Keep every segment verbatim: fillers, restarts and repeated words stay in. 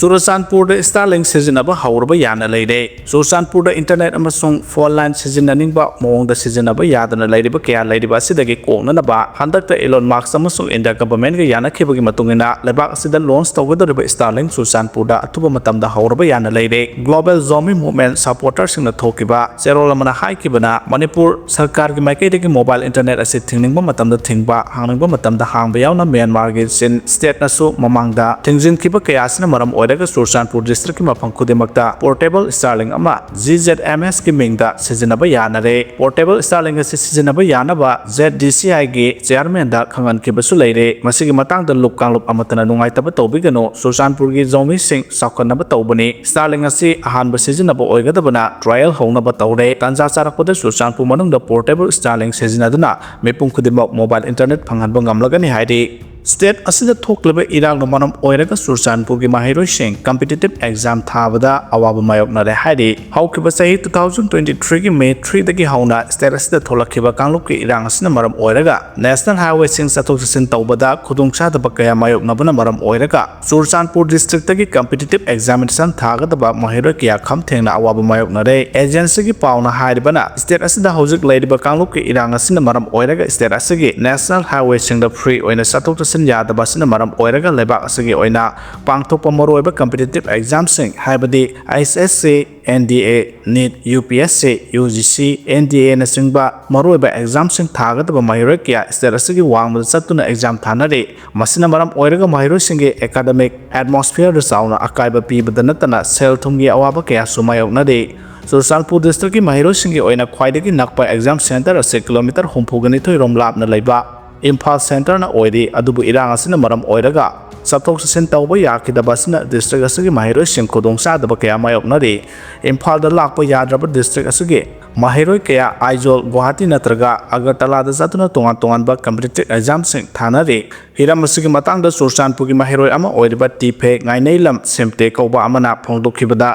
ꯆꯨꯔꯆꯥꯟꯄꯨꯔꯗ Starlink ꯁꯤꯖꯤꯟꯅꯕ ꯍꯧꯔꯕ ꯌꯥꯅ ꯂꯩꯔꯦ꯫ ꯆꯨꯔꯆꯥꯟꯄꯨꯔꯗ internet ꯑꯃꯁꯨꯡ phone line ꯁꯤꯖꯤꯟꯅꯅꯤꯡꯕ ꯃꯑꯣꯡꯗ ꯁꯤꯖꯤꯟꯅꯕ ꯌꯥꯗꯅ ꯂꯩꯔꯤꯕ ꯀꯌꯥ ꯂꯩꯔꯤꯕ ꯑꯁꯤꯗꯒꯤ ꯀꯣꯛꯅꯅꯕ ꯍꯟꯗꯛꯇ Elon Musk ꯑꯃꯁꯨꯡ India government ꯀ ꯌꯥꯅꯈꯤꯕꯒꯤ ꯃꯇꯨꯡ ꯏꯟꯅ ꯂꯩꯕꯥꯛ ꯑꯁꯤꯗ launch ꯇꯧꯒꯗꯧꯔꯤꯕ Starlink ꯆꯨꯔꯆꯥꯟꯄꯨꯔꯗ ꯑꯊꯨꯕ ꯃꯇꯝꯗ ꯍꯧꯔꯕ ꯌꯥꯅ ꯂꯩꯔꯦ꯫ Global Zomi Movement supporter ꯁꯤꯡꯅ ꯊꯣꯛꯈꯤꯕ ꯆꯦꯔꯣꯜ ꯑꯃꯅ ꯍꯥꯏꯈꯤꯕꯅ, ꯃꯅꯤꯄꯨꯔ ꯁꯔꯀꯥꯔꯒꯤ ꯃꯥꯏꯀꯩꯗꯒꯤ mobile internet ꯑꯁꯤ ꯊꯤꯡꯅꯤꯡꯕ ꯃꯇꯝꯗ ꯊꯤꯡꯕ, ꯍꯥꯡꯅꯤꯡꯕ ꯃꯇꯝꯗ ꯍꯥꯡꯕ ꯌꯥꯎꯅ ꯃ꯭ꯌꯥꯟꯃꯥꯔꯒꯤ Chin state ꯅꯁꯨ ꯃꯃꯥꯡꯗ ꯊꯤꯡꯖꯤꯟꯈꯤꯕ ꯀꯌꯥ ꯑꯁꯤꯅ ꯃꯔꯝ ꯑꯣꯏꯔꯒ ꯆꯨꯔꯆꯥꯟꯄꯨꯔ district ꯀꯤ ꯃꯐꯝ ꯈꯨꯗꯤꯡꯃꯛꯇ portable Starlink ꯑꯃ G Z M S ꯀꯤ ꯃꯤꯡꯗ ꯁꯤꯖꯤꯟꯅꯕ ꯌꯥꯅꯔꯦ꯫ Portable Starlink ꯑꯁꯤ ꯁꯤꯖꯤꯟꯅꯕ ꯌꯥꯅꯕ Z D C I ꯒꯤ chairman ꯗ ꯈꯪꯍꯟꯈꯤꯕꯁꯨ ꯂꯩꯔꯦ꯫ ꯃꯁꯤꯒꯤ ꯃꯇꯥꯡꯗ ꯂꯨꯞ ꯀꯥꯡꯂꯨꯞ ꯑꯃꯠꯇꯅ ꯅꯨꯡꯉꯥꯏꯇꯕ ꯇꯧꯕꯤꯒꯅꯨ꯫ ꯆꯨꯔꯆꯥꯟꯄꯨꯔꯒꯤ ꯖꯣꯃꯤꯁꯤꯡ ꯆꯥꯎꯈꯠꯅꯕ ꯇꯧꯕꯅꯤ꯫ Starlink ꯑꯁꯤ ꯑꯍꯥꯟꯕ ꯁꯤꯖꯤꯟꯅꯕ ꯑꯣꯏꯒꯗꯕꯅ trial ꯍꯧꯅꯕ ꯇꯧꯔꯦ꯫ ꯇꯥꯟꯖꯥ ꯆꯥꯔꯛꯄꯗ ꯆꯨꯔꯆꯥꯟꯄꯨꯔ ꯃꯅꯨꯡꯗ portable Starlink ꯁꯤꯖꯤꯟꯅꯗꯨꯅ ꯃꯤꯄꯨꯝ ꯈꯨꯗꯤꯡꯃꯛ mobile internet ꯐꯪꯍꯟꯕ ꯉꯝꯂꯒꯅꯤ ꯍꯥꯏꯔꯤ꯫ State ꯑꯁꯤꯗ ꯊꯣꯛꯂꯤꯕ ꯏꯔꯥꯡꯅ ꯃꯔꯝ ꯑꯣꯏꯔꯒ ꯆꯨꯔꯆꯥꯟꯄꯨꯔꯒꯤ ꯃꯍꯩꯔꯣꯏꯁꯤꯡ competitive exam ꯊꯥꯕꯗ ꯑꯋꯥꯕ ꯃꯥꯌꯣꯛꯅꯔꯦ ꯍꯥꯏꯔꯤ꯫ ꯍꯧꯈꯤꯕ ꯆꯍꯤ two thousand twenty three ꯒꯤ May three ꯗꯒꯤ ꯍꯧꯅ state ꯑꯁꯤꯗ ꯊꯣꯛꯂꯛꯈꯤꯕ ꯀꯥꯡꯂꯨꯞꯀꯤ ꯏꯔꯥꯡ ꯑꯁꯤꯅ ꯃꯔꯝ ꯑꯣꯏꯔꯒ national highway ꯁꯤꯡ ꯆꯠꯊꯣꯛ ꯆꯠꯁꯤꯟ ꯇꯧꯕꯗ ꯈꯨꯗꯣꯡꯆꯥꯗꯕ ꯀꯌꯥ ꯃꯥꯌꯣꯛꯅꯕꯅ ꯃꯔꯝ ꯑꯣꯏꯔꯒ ꯆꯨꯔꯆꯥꯟꯄꯨꯔ district ꯇꯒꯤ competitive examination ꯊꯥꯒꯗꯕ ꯃꯍꯩꯔꯣꯏ ꯀꯌꯥ ꯈꯝ ꯊꯦꯡꯅ ꯑꯋꯥꯕ ꯃꯥꯌꯣꯛꯅꯔꯦ꯫ Agency ꯒꯤ ꯄꯥꯎꯅ ꯍꯥꯏꯔꯤꯕꯅ, state ꯑꯁꯤꯗ ꯍꯧꯖꯤꯛ ꯂꯩꯔꯤꯕ ꯀꯥꯡꯂꯨꯞꯀꯤ ꯏꯔꯥꯡ ꯑꯁꯤꯅ ꯃꯔꯝ ꯑꯣꯏꯔꯒ state ꯑꯁꯤꯒꯤ national highway ꯁꯤꯡꯗ free ꯑꯣꯏꯅ ꯆꯠꯊꯣꯛ ꯆꯠꯁꯤꯟ ꯌꯥꯗꯕ ꯑꯁꯤꯅ ꯃꯔꯝ ꯑꯣꯏꯔꯒ ꯂꯩꯕꯥꯛ ꯑꯁꯤꯒꯤ ꯑꯣꯏꯅ ꯄꯥꯡꯊꯣꯛꯄ ꯃꯔꯨꯑꯣꯏꯕ competitive exam ꯁꯤꯡ, ꯍꯥꯏꯕꯗꯤ H S C, N D A, NEET, U P S C, U G C, N D A ꯅꯆꯤꯡꯕ ꯃꯔꯨꯑꯣꯏꯕ exam ꯁꯤꯡ ꯊꯥꯒꯗꯕ ꯃꯍꯩꯔꯣꯏ ꯀꯌꯥ state ꯑꯁꯤꯒꯤ ꯋꯥꯡꯃꯗ ꯆꯠꯇꯨꯅ exam ꯊꯥꯅꯔꯤ꯫ ꯃꯁꯤꯅ ꯃꯔꯝ ꯑꯣꯏꯔꯒ ꯃꯍꯩꯔꯣꯏꯁꯤꯡꯒꯤ academic atmosphere ꯗ ꯆꯥꯎꯅ ꯑꯀꯥꯏꯕ ꯄꯤꯕꯗ ꯅꯠꯇꯅ ꯁꯦꯜ ꯊꯨꯝꯒꯤ ꯑꯋꯥꯕ ꯀꯌꯥꯁꯨ ꯃꯥꯌꯣꯛꯅꯔꯤ꯫ ꯆꯨꯔꯆꯥꯟꯄꯨꯔ district ꯀꯤ ꯃꯍꯩꯔꯣꯏꯁꯤꯡꯒꯤ ꯑꯣꯏꯅ ꯈ꯭ꯋꯥꯏꯗꯒꯤ ꯅꯛꯄ exam centre ꯑꯁꯤ kilometre ꯍꯨꯝꯐꯨꯒ ꯅꯤꯊꯣꯏ ꯔꯣꯝ ꯂꯥꯞꯅ ꯂꯩꯕ ꯏꯝꯐꯥꯜ centre ꯅ ꯑꯣꯏꯔꯤ꯫ ꯑꯗꯨꯕꯨ ꯏꯔꯥꯡ ꯑꯁꯤꯅ ꯃꯔꯝ ꯑꯣꯏꯔꯒ ꯆꯠꯊꯣꯛ ꯆꯠꯁꯤꯟ ꯇꯧꯕ ꯌꯥꯈꯤꯗꯕ ꯑꯁꯤꯅ district ꯑꯁꯤꯒꯤ ꯃꯍꯩꯔꯣꯏꯁꯤꯡ ꯈꯨꯗꯣꯡꯆꯥꯗꯕ ꯀꯌꯥ ꯃꯥꯌꯣꯛꯅꯔꯤ꯫ ꯏꯝꯐꯥꯜꯗ ꯂꯥꯛꯄ ꯌꯥꯗ꯭ꯔꯕ district ꯑꯁꯤꯒꯤ ꯃꯍꯩꯔꯣꯏ ꯀꯌꯥ ꯑꯥꯏꯖꯣꯜ, ꯒꯨꯋꯥꯍꯥꯇꯤ ꯅꯠꯇ꯭ꯔꯒ ꯑꯒꯔꯇꯂꯥꯗ ꯆꯠꯇꯨꯅ ꯇꯣꯉꯥꯟ ꯇꯣꯉꯥꯟꯕ ꯀꯝꯄꯤꯇꯤꯇꯤꯚ ꯑꯦꯛꯖꯥꯝꯁꯤꯡ ꯊꯥꯅꯔꯤ꯫ ꯍꯤꯔꯝ ꯑꯁꯤꯒꯤ ꯃꯇꯥꯡꯗ ꯆꯨꯔꯆꯥꯟꯄꯨꯔꯒꯤ ꯃꯍꯩꯔꯣꯏ ꯑꯃ ꯑꯣꯏꯔꯤꯕ ꯇꯤ ꯐꯦ ꯉꯥꯏꯅꯩꯂꯝ ꯁꯤꯝꯇꯦ ꯀꯧꯕ ꯑꯃꯅ ꯐꯣꯡꯗꯣꯛꯈꯤꯕꯗ,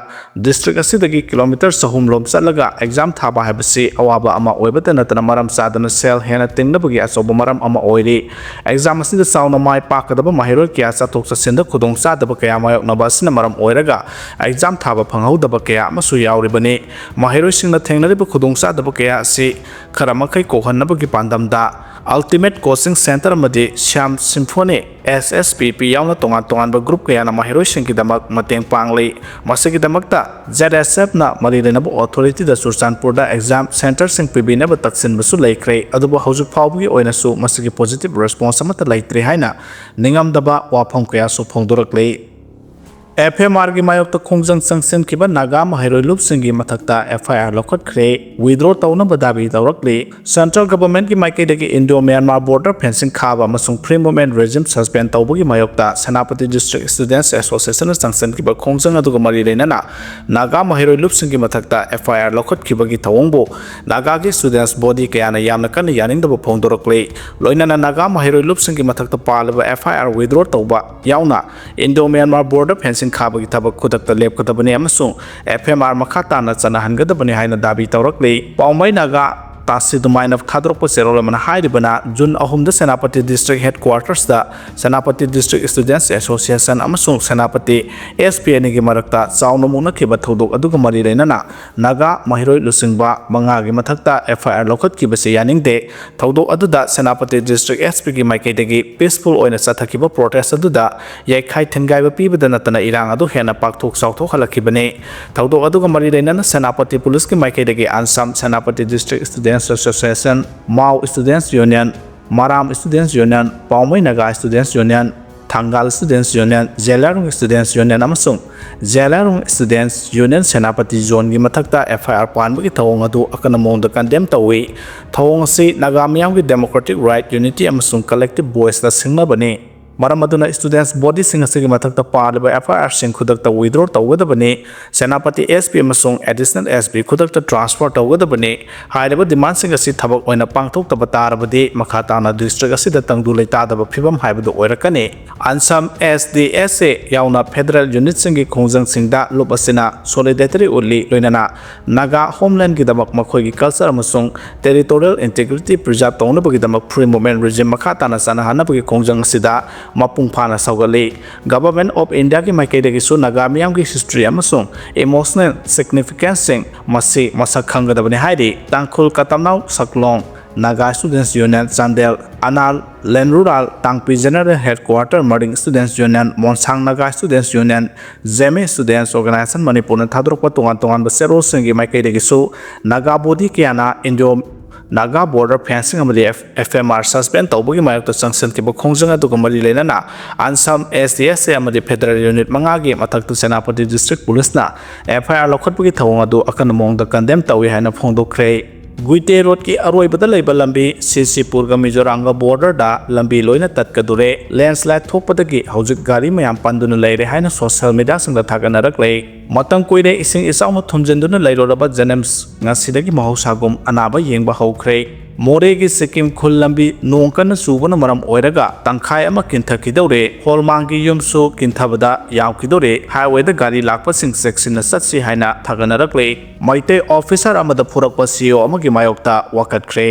ꯗꯤꯁꯇ꯭ꯔꯤꯛ ꯑꯁꯤꯗꯒꯤ ꯀꯤꯂꯣꯃꯤꯇꯔ ꯆꯍꯨꯝ ꯂꯣꯝ ꯆꯠꯂꯒ ꯑꯦꯛꯖꯥꯝ ꯊꯥꯕ ꯍꯥꯏꯕꯁꯤ ꯑꯋꯥꯕ ꯑꯃ ꯑꯣꯏꯕꯇ ꯅꯠꯇꯅ ꯃꯔꯝ ꯆꯥꯗꯅ ꯁꯦꯜ ꯍꯦꯟꯅ ꯇꯤꯡꯅꯕꯒꯤ ꯑꯆꯧꯕ ꯃꯔꯝ ꯑꯃ ꯑꯣꯏꯔꯤ꯫ ꯑꯦꯛꯖꯥꯝ ꯑꯁꯤꯗ ꯆꯥꯎꯅ ꯃꯥꯏ ꯄꯥꯛꯀꯗꯕ ꯃꯍꯩꯔꯣꯏ ꯀꯌꯥ ꯆꯠꯊꯣꯛ ꯆꯠꯁꯤꯟꯗ ꯈꯨꯗꯣꯡ ꯆꯥꯗꯕ ꯀꯌꯥ ꯃꯥꯌꯣꯛꯅꯕ ꯑꯁꯤꯅ ꯃꯔꯝ ꯑꯣꯏꯔꯒ ꯑꯦꯛꯖꯥꯝ ꯊꯥꯕ ꯐꯪꯍꯧꯗꯕ ꯀꯌꯥ ꯑꯃꯁꯨ ꯌꯥꯎꯔꯤꯕꯅꯤ꯫ ꯃꯍꯩꯔꯣꯏꯁꯤꯡꯅ ꯊꯦꯡꯅꯔꯤꯕ ꯈꯨꯗꯣꯡ ꯆꯥꯗꯕ ꯀꯌꯥ ꯑꯁꯤ ꯈꯔ ꯃꯈꯩ ꯀꯣꯛꯍꯟꯅꯕꯒꯤ ꯄꯥꯟꯗꯝꯗ Ultimate Coaching Centre ꯑꯃꯗꯤ Shyam Symphony, S S P P ꯌꯥꯎꯅ ꯇꯣꯉꯥꯟ ꯇꯣꯉꯥꯟꯕ ꯒ꯭ꯔꯨꯞ ꯀꯌꯥꯅ ꯃꯍꯩꯔꯣꯏꯁꯤꯡꯒꯤꯗꯃꯛ ꯃꯇꯦꯡ ꯄꯥꯡꯂꯤ꯫ ꯃꯁꯤꯒꯤꯗꯃꯛꯇ Z S F ꯅ ꯃꯔꯤ ꯂꯩꯅꯕ ꯑꯣꯊꯣꯔꯤꯇꯤꯗ ꯆꯨꯔꯆꯥꯟꯄꯨꯔꯗ ꯑꯦꯛꯖꯥꯝ ꯁꯦꯟꯇꯔꯁꯤꯡ ꯄꯤꯕꯤꯅꯕ ꯇꯛꯁꯤꯟꯕꯁꯨ ꯂꯩꯈ꯭ꯔꯦ, ꯑꯗꯨꯕꯨ ꯍꯧꯖꯤꯛ ꯐꯥꯎꯕꯒꯤ ꯑꯣꯏꯅꯁꯨ ꯃꯁꯤꯒꯤ ꯄꯣꯖꯤꯇꯤꯚ ꯔꯦꯁꯄꯣꯟꯁ ꯑꯃꯠꯇ ꯂꯩꯇ꯭ꯔꯦ ꯍꯥꯏꯅ ꯅꯤꯡꯉꯝꯗꯕ ꯋꯥꯐꯝ ꯀꯌꯥꯁꯨ ꯐꯣꯡꯗꯣꯔꯛꯂꯤ꯫ F M R ꯒꯤ ꯃꯥꯌꯣꯛꯇ ꯈꯣꯡꯖꯪ ꯆꯪꯁꯤꯟꯈꯤꯕ ꯅꯥꯒꯥ ꯃꯍꯩꯔꯣꯏ ꯂꯨꯞꯁꯤꯡꯒꯤ ꯃꯊꯛꯇ F I R ꯂꯧꯈꯠꯈ꯭ꯔꯦ, withdraw ꯇꯧꯅꯕ ꯗꯥꯕꯤ ꯇꯧꯔꯛꯂꯤ꯫ Central Government ꯀꯤ ꯃꯥꯏꯀꯩꯗꯒꯤ Indo Myanmar border fencing ꯈꯥꯕ ꯑꯃꯁꯨꯡ Free Movement Regime suspend ꯇꯧꯕꯒꯤ ꯃꯥꯌꯣꯛꯇ Senapati District Students Association ꯅ ꯆꯪꯁꯤꯟꯈꯤꯕ ꯈꯣꯡꯖꯪ ꯑꯗꯨꯒ ꯃꯔꯤ ꯂꯩꯅꯅ ꯅꯥꯒꯥ ꯃꯍꯩꯔꯣꯏ ꯂꯨꯞꯁꯤꯡꯒꯤ ꯃꯊꯛꯇ F I R ꯂꯧꯈꯠꯈꯤꯕꯒꯤ ꯊꯧꯑꯣꯡꯕꯨ ꯅꯥꯒꯥꯒꯤ students body ꯀꯌꯥꯅ ꯌꯥꯝꯅ ꯀꯟꯅ ꯌꯥꯅꯤꯡꯗꯕ ꯐꯣꯡꯗꯣꯔꯛꯂꯤ꯫ ꯂꯣꯏꯅꯅ ꯅꯥꯒꯥ ꯃꯍꯩꯔꯣꯏ ꯂꯨꯞꯁꯤꯡꯒꯤ ꯃꯊꯛꯇ ꯄꯥꯜꯂꯤꯕ F I R withdraw ꯇꯧꯕ ꯌꯥꯎꯅ Indo Myanmar border fencing ꯈꯥꯕꯒꯤ ꯊꯕꯛ ꯈꯨꯗꯛꯇ ꯂꯦꯞꯀꯗꯕꯅꯤ ꯑꯃꯁꯨꯡ F M R ꯃꯈꯥ ꯇꯥꯅ ꯆꯠꯅꯍꯟꯒꯗꯕꯅꯤ ꯍꯥꯏꯅ ꯗꯥꯕꯤ ꯇꯧꯔꯛꯂꯤ꯫ ꯄꯥꯎꯃꯩ ꯅꯥꯒꯥ ꯇꯥꯁꯤꯗꯨꯃꯥꯏꯅ ꯊꯥꯗꯣꯔꯛꯄ ꯆꯦꯔꯣꯜ ꯑꯃꯅ ꯍꯥꯏꯔꯤꯕꯅ, ꯖꯨꯟ ꯑꯍꯨꯝꯗ ꯁꯦꯅꯥꯄꯇꯤ District Headquarters ꯗ Senapati District Students Association ꯑꯃꯁꯨꯡ ꯁꯦꯅꯥꯄꯇꯤ S P ꯑꯅꯤꯒꯤ ꯃꯔꯛꯇ ꯆꯥꯎꯅ ꯃꯨꯛꯅꯈꯤꯕ ꯊꯧꯗꯣꯛ ꯑꯗꯨꯒ ꯃꯔꯤ ꯂꯩꯅꯅ ꯅꯥꯒꯥ ꯃꯍꯩꯔꯣꯏ ꯂꯨꯆꯤꯡꯕ ꯃꯉꯥꯒꯤ ꯃꯊꯛꯇ F I R ꯂꯧꯈꯠꯈꯤꯕꯁꯤ ꯌꯥꯅꯤꯡꯗꯦ꯫ ꯊꯧꯗꯣꯛ ꯑꯗꯨꯗ ꯁꯦꯅꯥꯄꯇꯤ District S P ꯒꯤ ꯃꯥꯏꯀꯩꯗꯒꯤ peaceful ꯑꯣꯏꯅ ꯆꯠꯊꯈꯤꯕ protest ꯑꯗꯨꯗ ꯌꯩꯈꯥꯏ ꯊꯤꯟꯒꯥꯏꯕ ꯄꯤꯕꯗ ꯅꯠꯇꯅ ꯏꯔꯥꯡ ꯑꯗꯨ ꯍꯦꯟꯅ ꯄꯥꯛꯊꯣꯛ ꯆꯥꯎꯊꯣꯛꯍꯜꯂꯛꯈꯤꯕꯅꯤ꯫ ꯊꯧꯗꯣꯛ ꯑꯗꯨꯒ ꯃꯔꯤ ꯂꯩꯅꯅ ꯁꯦꯅꯥꯄꯇꯤ ꯄꯨꯂꯤꯁꯀꯤ ꯃꯥꯏꯀꯩꯗꯒꯤ ANSAM, Senapati District Students Association, Mao Students Union, Maram Students Union, Paomei Naga Students Union, Thangal Students Union, Zeliangrong Students Union ꯑꯃꯁꯨꯡ Zeliangrong Students Union ꯁꯦꯅꯥꯄꯇꯤ ꯖꯣꯟꯒꯤ ꯃꯊꯛꯇ F I R ꯄꯥꯟꯕꯒꯤ ꯊꯧꯑꯣꯡ ꯑꯗꯨ ꯑꯀꯟꯕ ꯃꯑꯣꯡꯗ condemn ꯇꯧꯏ꯫ ꯊꯧꯑꯣꯡ ꯑꯁꯤ ꯅꯥꯒꯥ ꯃꯤꯌꯥꯝꯒꯤ democratic right, unity ꯑꯃꯁꯨꯡ collective voice ꯇ ꯁꯤꯡꯅꯕꯅꯤ꯫ ꯃꯔꯝ ꯑꯗꯨꯅ students bodyꯁꯤꯡ ꯑꯁꯤꯒꯤ ꯃꯊꯛꯇ ꯄꯥꯜꯂꯤꯕ FIRꯁꯤꯡ ꯈꯨꯗꯛꯇ withdraw ꯇꯧꯒꯗꯕꯅꯤ꯫ ꯁꯦꯅꯥꯄꯇꯤ SP ꯑꯃꯁꯨꯡ additional SP ꯈꯨꯗꯛꯇ transfer ꯇꯧꯒꯗꯕꯅꯤ꯫ ꯍꯥꯏꯔꯤꯕ demandꯁꯤꯡ ꯑꯁꯤ ꯊꯕꯛ ꯑꯣꯏꯅ ꯄꯥꯡꯊꯣꯛꯇꯕ ꯇꯥꯔꯕꯗꯤ ꯃꯈꯥ ꯇꯥꯅ district ꯑꯁꯤꯗ ꯇꯪꯗꯨ ꯂꯩꯇꯥꯗꯕ ꯐꯤꯕꯝ ꯍꯥꯏꯕꯗꯨ ꯑꯣꯏꯔꯛꯀꯅꯤ꯫ ANSAM, SDSA ꯌꯥꯎꯅ federal unitꯁꯤꯡꯒꯤ ꯈꯣꯡꯖꯪꯁꯤꯡꯗ ꯂꯨꯞ ꯑꯁꯤꯅ solidarity ꯎꯠꯂꯤ, ꯂꯣꯏꯅꯅ ꯅꯥꯒꯥ homelandꯒꯤꯗꯃꯛ ꯃꯈꯣꯏꯒꯤ culture ꯑꯃꯁꯨꯡ territorial integrity preserve ꯇꯧꯅꯕꯒꯤꯗꯃꯛ Free Movement Regime ꯃꯈꯥ ꯇꯥꯅ ꯆꯠꯅꯍꯟꯅꯕꯒꯤ ꯈꯣꯡꯖꯪ ꯑꯁꯤꯗ ꯃꯄꯨꯡ ꯐꯥꯅ ꯁꯧꯒꯠꯂꯤ꯫ Government of Indiaꯒꯤ ꯃꯥꯏꯀꯩꯗꯒꯤꯁꯨ ꯅꯥꯒꯥ ꯃꯤꯌꯥꯝꯒꯤ history ꯑꯃꯁꯨꯡ emotional significanceꯁꯤꯡ ꯃꯁꯤ ꯃꯁꯛ ꯈꯪꯒꯗꯕꯅꯤ ꯍꯥꯏꯔꯤ꯫ ꯇꯥꯡꯈꯨꯜ, ꯀꯇꯝꯅꯥꯎ, ꯁꯛꯂꯣꯡ Naga Students Union, Chandel, Anal, ꯂꯦꯟꯔꯨꯔꯥꯜ, ꯇꯥꯡꯄꯤ General Headquarter, ꯃꯔꯤꯡ Students Union, ꯃꯣꯟꯁꯥꯡ Naga Students Union, ꯖꯦꯃꯤ Students Organization ꯃꯅꯤꯄꯨꯔꯅ ꯊꯥꯗꯣꯔꯛꯄ ꯇꯣꯉꯥꯟ ꯇꯣꯉꯥꯟꯕ ꯆꯦꯔꯣꯜꯁꯤꯡꯒꯤ ꯃꯥꯏꯀꯩꯗꯒꯤꯁꯨ ꯅꯥꯒꯥ body ꯀꯌꯥꯅ Indo Naga border fencing ꯑꯃꯗꯤ F-, FMR suspend ꯇꯧꯕꯒꯤ ꯃꯥꯌꯣꯛꯇ ꯆꯪꯁꯤꯟꯈꯤꯕ ꯈꯣꯡꯖꯪ ꯑꯗꯨꯒ ꯃꯔꯤ ꯂꯩꯅꯅ ANSAM, SDSA ꯑꯃꯗꯤ federal unit ꯃꯉꯥꯒꯤ ꯃꯊꯛꯇ ꯁꯦꯅꯥꯄꯇꯤ district policeꯅ FIR ꯂꯧꯈꯠꯄꯒꯤ ꯊꯧꯑꯣꯡ ꯑꯗꯨ ꯑꯀꯟꯕ ꯃꯑꯣꯡꯗ condemn ꯇꯧꯏ ꯍꯥꯏꯅ ꯐꯣꯡꯗꯣꯛꯈ꯭ꯔꯦ꯫ ꯒꯨꯏꯇꯦ roadꯀꯤ ꯑꯔꯣꯏꯕꯗ ꯂꯩꯕ ꯂꯝꯕꯤ ꯁꯤꯁꯤꯄꯨꯔꯒ ꯃꯤꯖꯣꯔꯥꯝꯒ borderꯗ ꯂꯝꯕꯤ ꯂꯣꯏꯅ ꯇꯠꯀꯗꯧꯔꯦ꯫ Landslide ꯊꯣꯛꯄꯗꯒꯤ ꯍꯧꯖꯤꯛ ꯒꯥꯔꯤ ꯃꯌꯥꯝ ꯄꯟꯗꯨꯅ ꯂꯩꯔꯦ ꯍꯥꯏꯅ social mediaꯁꯤꯡꯗ ꯊꯥꯒꯠꯅꯔꯛꯂꯦ꯫ ꯃꯇꯝ ꯀꯨꯏꯔꯦ ꯏꯁꯤꯡ ꯏꯆꯥꯎꯅ ꯊꯨꯝꯖꯤꯟꯗꯨꯅ ꯂꯩꯔꯨꯔꯕ JNIMS ꯉꯁꯤꯗꯒꯤ ꯃꯍꯧꯁꯥꯒꯨꯝ ꯑꯅꯥꯕ ꯌꯦꯡꯕ ꯍꯧꯈ꯭ꯔꯦ꯫ ꯃꯣꯔꯦꯒꯤ ꯁꯤꯛꯀꯤꯝ ꯈꯨꯜ ꯂꯝꯕꯤ ꯅꯣꯡ ꯀꯟꯅ ꯆꯨꯕꯅ ꯃꯔꯝ ꯑꯣꯏꯔꯒ ꯇꯪꯈꯥꯏ ꯑꯃ ꯀꯤꯟꯊꯈꯤꯗꯧꯔꯦ꯫ ꯍꯣꯜꯃꯥꯡꯒꯤ ꯌꯨꯝꯁꯨ ꯀꯤꯟꯊꯕꯗ ꯌꯥꯎꯈꯤꯗꯧꯔꯦ꯫ Highwayꯗ ꯒꯥꯔꯤ ꯂꯥꯛꯄꯁꯤꯡ ꯆꯦꯛꯁꯤꯟꯅ ꯆꯠꯁꯤ ꯍꯥꯏꯅ ꯊꯥꯒꯠꯅꯔꯛꯂꯦ꯫ ꯃꯩꯇꯩ officer ꯑꯃꯗ ꯐꯨꯔꯛꯄ CO ꯑꯃꯒꯤ ꯃꯥꯌꯣꯛꯇ ꯋꯥꯀꯠꯈ꯭ꯔꯦ꯫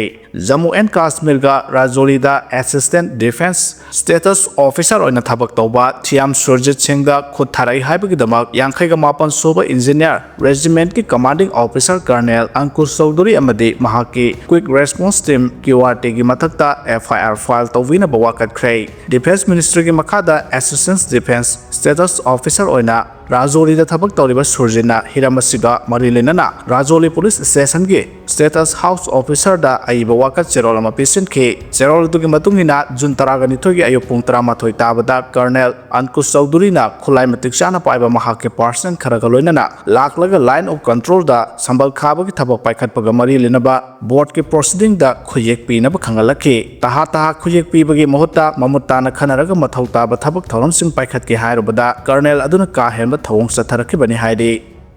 ꯖꯝꯃꯨ ꯑꯦꯟ ꯀꯥꯁꯃꯤꯔꯒ ꯔꯥꯖꯣꯔꯤꯗ Assistant Defence Status Officer ꯑꯣꯏꯅ ꯊꯕꯛ ꯇꯧꯕ ꯊꯤꯌꯥꯝ ꯁꯨꯔꯖꯤꯠ ꯁꯤꯡꯗ ꯈꯨꯠ ꯊꯥꯔꯛꯏ ꯍꯥꯏꯕꯒꯤꯗꯃꯛ ꯌꯥꯡꯈꯩꯒ ꯃꯥꯄꯟ ꯁꯨꯕ Engineer Regimentꯀꯤ Commanding Officer Colonel ꯑꯪꯀꯨꯔ Chaudhuri ꯑꯃꯗꯤ ꯃꯍꯥꯛꯀꯤ Quick Response Team, QRTꯒꯤ ꯃꯊꯛꯇ FIR file ꯇꯧꯕꯤꯅꯕ ꯋꯥꯀꯠꯈ꯭ꯔꯦ꯫ Defence Ministryꯒꯤ ꯃꯈꯥꯗ Assistant Defence Status Officer ꯑꯣꯏꯅ ꯔꯥꯖꯣꯔꯤꯗ ꯊꯕꯛ ꯇꯧꯔꯤꯕ ꯁꯨꯔꯖꯤꯠꯅ ꯍꯤꯔꯝ ꯑꯁꯤꯒ ꯃꯔꯤ ꯂꯩꯅꯅ ꯔꯥꯖꯣꯔꯤ ꯄꯨꯂꯤꯁ ꯁ꯭ꯇꯦꯁꯟꯒꯤ ꯁ꯭ꯇꯦꯇꯁ ꯍꯥꯎꯁ ꯑꯣꯐꯤꯁꯔꯗ ꯑꯏꯕ ꯋꯥꯀꯠ ꯆꯦꯔꯣꯜ ꯑꯃ ꯄꯤꯁꯤꯟꯈꯤ꯫ ꯆꯦꯔꯣꯜ ꯑꯗꯨꯒꯤ ꯃꯇꯨꯡ ꯏꯟꯅ ꯖꯨꯟ ꯇꯔꯥꯒ ꯅꯤꯊꯣꯏꯒꯤ ꯑꯌꯨꯛ ꯄꯨꯡ ꯇꯔꯥꯃꯥꯊꯣꯏ ꯇꯥꯕꯗ ꯀꯔꯅꯦꯜ ꯑꯟꯀꯨꯁ ꯆꯧꯙꯨꯔꯤꯅ ꯈꯨꯠꯂꯥꯏ ꯃꯇꯤꯛ ꯆꯥꯅ ꯄꯥꯏꯕ ꯃꯍꯥꯛꯀꯤ ꯄꯥꯔꯁꯟ ꯈꯔꯒ ꯂꯣꯏꯅꯅ ꯂꯥꯛꯂꯒ ꯂꯥꯏꯟ ꯑꯣꯐ ꯀꯟꯇ꯭ꯔꯣꯜꯗ ꯁꯝꯕꯜ ꯈꯥꯕꯒꯤ ꯊꯕꯛ ꯄꯥꯏꯈꯠꯄꯒ ꯃꯔꯤ ꯂꯩꯅꯕ ꯕꯣꯔꯗꯀꯤ ꯄ꯭ꯔꯣꯁꯤꯗꯤꯡꯗ ꯈꯨꯌꯦꯛ ꯄꯤꯅꯕ ꯈꯪꯍꯜꯂꯛꯈꯤ꯫ ꯇꯍꯥ ꯇꯍꯥ ꯈꯨꯌꯦꯛ ꯄꯤꯕꯒꯤ ꯃꯍꯨꯠꯇ ꯃꯃꯨꯠ ꯇꯥꯅ ꯈꯟꯅꯔꯒ ꯃꯊꯧ ꯇꯥꯕ ꯊꯕꯛ ꯊꯧꯔꯝꯁꯤꯡ ꯄꯥꯏꯈꯠꯀꯦ ꯍꯥꯏꯔꯨꯕꯗ ꯀꯔꯅꯦꯜ ꯑꯗꯨꯅ ꯀꯥ ꯍꯦꯟꯕ ꯊꯧꯑꯣꯡ ꯆꯠꯊꯔꯛꯈꯤꯕꯅꯤ ꯍꯥꯏꯔꯤ꯫